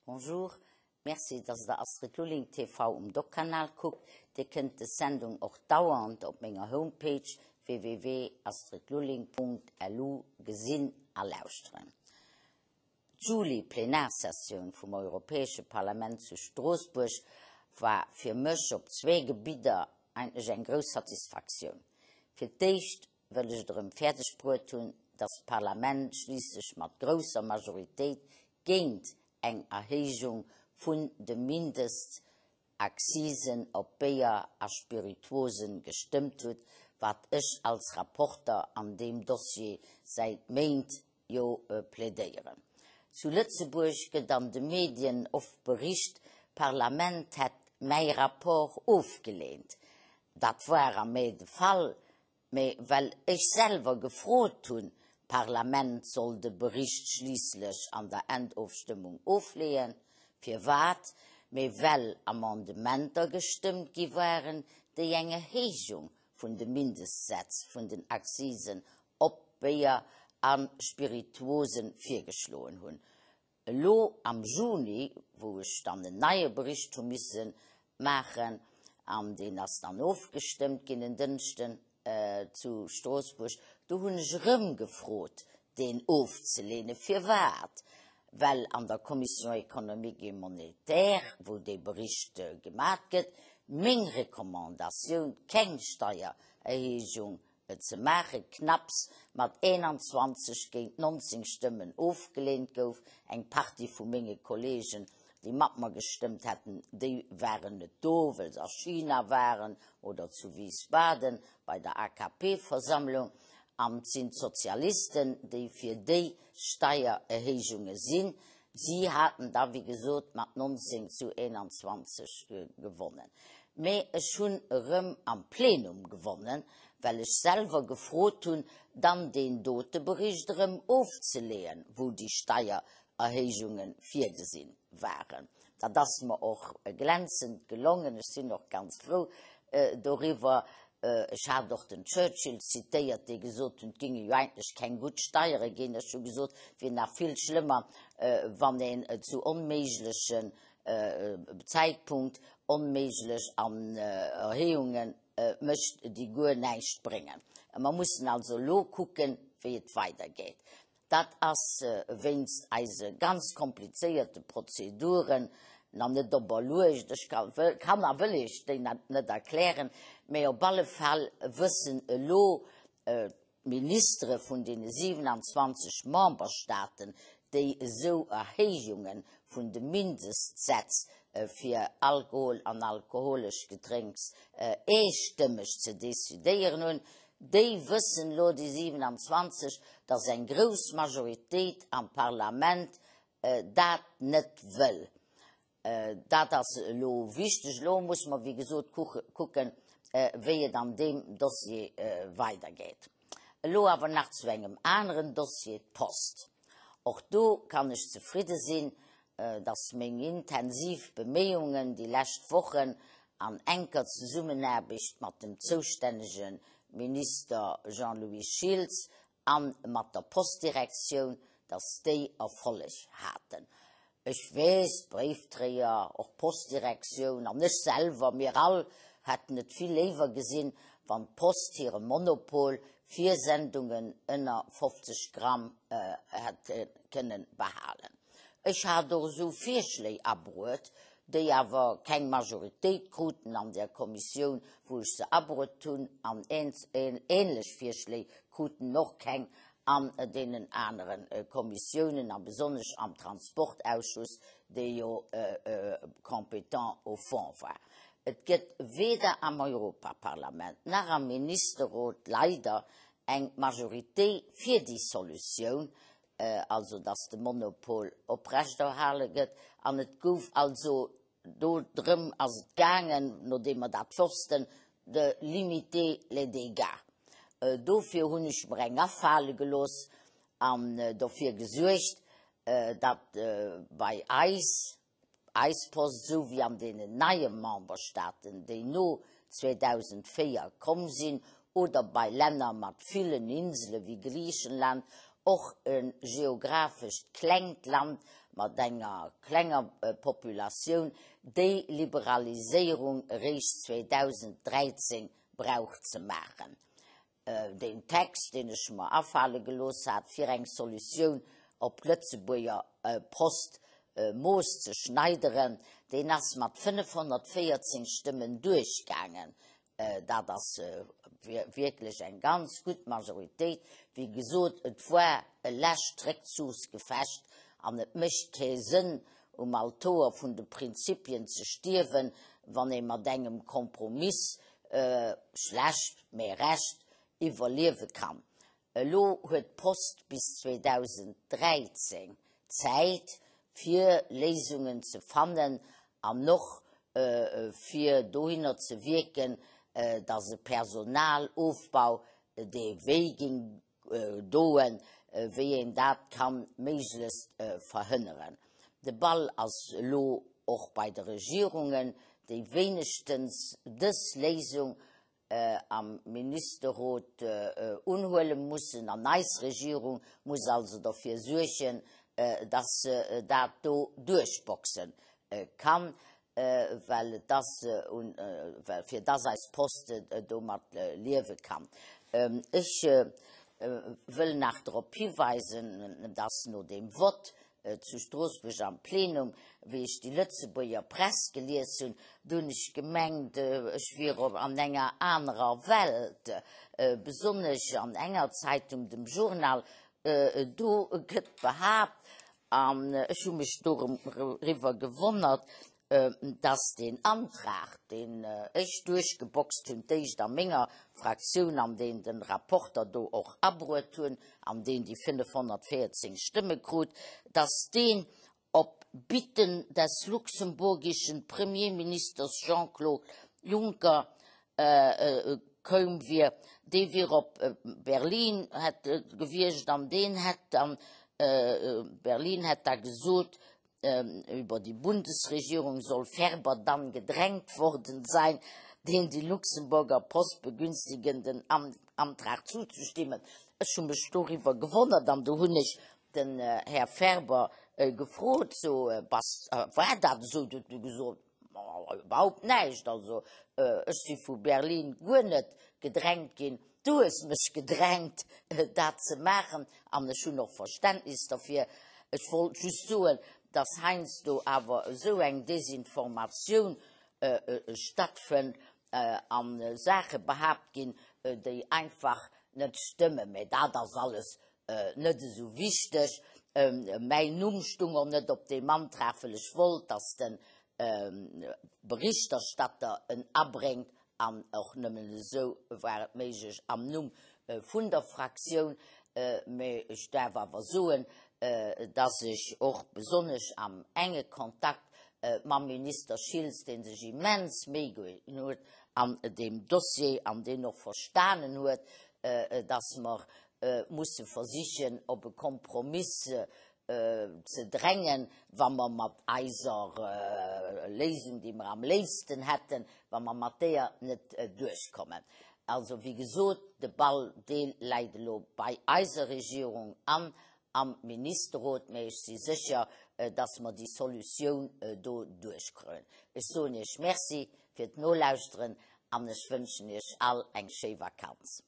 Bonjour, merci dass der Astrid Lulling TV um Doc-Kanal kuckt. Dir kënnt des Sendung och dauernd op menger Homepage www.astridlulling.lu gesinn a lauschteren. D'Juli-Plenarsessioun vum Europäesche Parlament zu Stroossbuerg war fir mech op zwee Gebidder eigentlech eng grouss Satisfaktioun. Fir d'éischt wëll ech et erëm fäerdeg bruet hunn, datt d'Parlament schliisslech mat grousser Majoritéit géint eng Erhéijung vun de Mindestaccisen op Béier a Spirituosen gestëmmt huet, wat ech als Rapporter an deem Dossier säit Méint jo plädéieren. Zu Lëtzebuerg gëtt an de Medien oft bericht, d'Parlament hätt mäi Rapport ofgeleent. Dat war am Mee de Fall, mee well ech selwer gefrot hunn, d'Parlament soll de Bericht schliisslech an der Endofstëmmung ofleeën. Firwat? Mee well Amendementer gestëmmt gi waren, déi eng Erhéijung vun de Mindestsätz vun den Accisen op Béier a Spirituosen virgeschloen hunn. Elo am Juni, wou ech dann en neie Bericht hu misse maachen, an deen ass dann ofgestëmmt ginn en Dënschden zu Stroossbuerg, do hunn ech erëm gefrot, deen ofzeleenen. Firwat? Well an der Commission économique et monétaire, wou dee Bericht gemat gëtt, meng Recommandatioun, keng Steiererhéijung ze maachen, knapps mat 21 géint 19 Stëmmen ofgeleent gouf. Eng Partie vu menge Kolleegen, déi mat mer gestëmmt hätten, déi waren net do, well se a China waren oder zu Wiesbaden bei der AKP-Versammlung. An et sinn d'Sozialisten, déi fir déi Steiererhéijunge sinn. Si haten da, wéi gesot, mat 19 zu 21 gewonnen. Mee ech hunn erëm am Plenum gewonnen, well ech selwer gefrot hunn, dann deen dote Bericht erëm ofzeleeën, wou déi Steiererhéijunge virgesinn waren. Dat ass mer och glänzend gelongen. Ech sinn och ganz frou doriwwer. Ech hat och den Churchill zitéiert, dee gesot hunn, et géinge jo eigentlech keng gutt Steiere ginn. Ech hu gesot, et wier nach vill schlëmmer, wann een zu onméiglechen Zäitpunkt onméiglech an Erhéijunge mécht, déi guer näischt bréngen. Mer mussen also elo kucken, wéi et weidergeet. Dat ass wéinst eise ganz komplizéierte Prozeduren nach net operluecht. Ech kann a wëll Iech déi net erklären, mä op alle Fall wëssen elo d'Ministere vun deene 27 Memberstaaten, déi esou Erhéijunge vun de Mindestsätz fir Alkohol an alkoholesch Gedrénks eestëmmeg ze decidéieren hunn, déi wëssen elo, déi 27, datt eng grouss Majoritéit am Parlament dat net wëll. Dat ass elo wichteg. Elo muss mer, wéi gesot, kucken, wéi et an deem Dossier weidergeet. Elo awer nach zu engem aneren Dossier, d'Post. Och do kann ech zefridde sinn, dass meng intensiv Beméiungen déi lescht Wochen an enker Zesummenaarbecht mat dem zoustännege Minister Jean-Louis Schiltz a mat der Postdirektioun, dass déi Erfolleg haten. Ech weess, d'Bréiftréier, och d'Postdirektioun an ech selwer, mir all hätten et vill léiwer gesinn, wann d'Post hire Monopol fir Sendungen ënner 50 Gramm hätt kënnen behalen. Ech hat och esou Virschléi abruet, déi awer keng Majoritéit kruten an där Kommissioun, wou ech se abruet hunn, an ähnlech Virschléi kruten och keng an deenen anere Kommissiounen, a besonnesch am Transportausschuss, dee jo compétent au fond war. Et gëtt weder am Europaparlament nach am Ministerrot leider eng Majorité fir déi Solutioun, also datt de Monopol oprechterhale gëtt, an et gouf also Do drëm ass et gaangen, nodeem mer dat wossten, de limiter les dégâts. Dofir hunn ech mer eng afale gelooss an dofir gesuergt, datt bei eis, eis Post, esou wéi an deenen neie Memberstaaten, déi no 2004 komm sinn, oder bei Länner mat villen Insele wéi Griichenland, och e geographescht klengt Land. mat enger klenger Populatioun, déi Liberaliséierung eréischt 2013 brauch ze maachen. Deen Text, deen ech mer afale gelooss hat, fir eng Solutioun op d'Lëtzebuerger Post Mooss ze schneideren, deen ass mat 514 Stëmmen duerchgaangen. Dat ass wierklech eng ganz gutt Majoritéit. Wéi gesot, et war e lescht Réckzuchsgefecht an et mécht kee Sënn, um Altoer vun de Prinzipien ze stierwen, wann ee mat engem Kompromiss, schlecht, mä recht, iwwerliewe kann. Elo huet d'Post bis 2013 Zäit, fir Léisungen ze fannen an och fir dohinner ze wierken, datt e Personalofbau, dee wéi géing doen, wéi een dat ka méiglechst verhënneren. De Ball ass elo och bei de Regierungen, déi wéinegstens dës Léisung am Ministerrot unhuele mussen, an eis Regierung muss also derfir suergen, dass se dat do duerchboxe kann, well et ass un, well fir dass eis Post domat liewe kann. Ech wëll nach drop hiweisen, dass no deem Vott zu Stroossbuerg am Plenum, wéi ech déi Lëtzebuerger Press gelies hunn, do hunn ech gemengt, ech wier an enger anerer Welt, besonnesch an enger Zeitung, dem Journal, do gëtt behaapt, an ech hu mech doriwwer gewonnert, dass deen Antrag, deen ech duerchgeboxt hunn, d'éischt a menger Fraktioun an deen de Rapporter do och abruet hunn an deen déi 514 Stëmme krut, dass deen op Bitten des luxemburgischen Premierministers Jean-Claude Juncker koum wier, dee wier op Berlin hätt gewiescht an deen hätt dann, Berlin hätt da gesot, Über die Bundesregierung soll Ferber dann gedrängt worden sein, den die Luxemburger Post begünstigenden Antrag zuzustimmen. Ech hu mech doriwwer gewonnert an do hunn ech den Här Ferber gefrot, so, bass, war dat esou? Du huet e gesot, Iwwerhaupt näischt, also ech si vu Berlin guer net gedrängt ginn, du hues mech gedrängt dat ze maachen an ech hunn och Verständnis derfir. Ech wollt just soen, dass heiansdo awer esou eng Desinformatioun stattfënnt a Saache behaapt ginn, déi einfach net stëmmen. Mä dat ass alles net esou wichteg. Mäin Numm stung och net op deem Antrag, wëll ech wollt, dass de Berichterstatter en abréngt, an och nëmmen esou war et méiglech am Numm vun der Fraktioun. Mä ech däerf awer soen, dass ech och besonnesch am enge Kontakt mam Minister Schiltz, dee sech immens Méi ginn huet an deem Dossier an deen och verstanen huet, dass mer musse versichen, op e Kompromiss ze drängen, wa mer mat eiser Léisung, déi mer am léifsten hätten, wa mer mat deeër net duerchkommen. Also, wéi gesot, de Ball, dee läit elo bei eiser Regierung an am Ministerrot, mä ech si sécher, dass mer déi Solutioun do duerchkréien. Ech soen Iech Merci fir d'Nolauschteren an ech wënschen Iech all eng schéi Vakanz.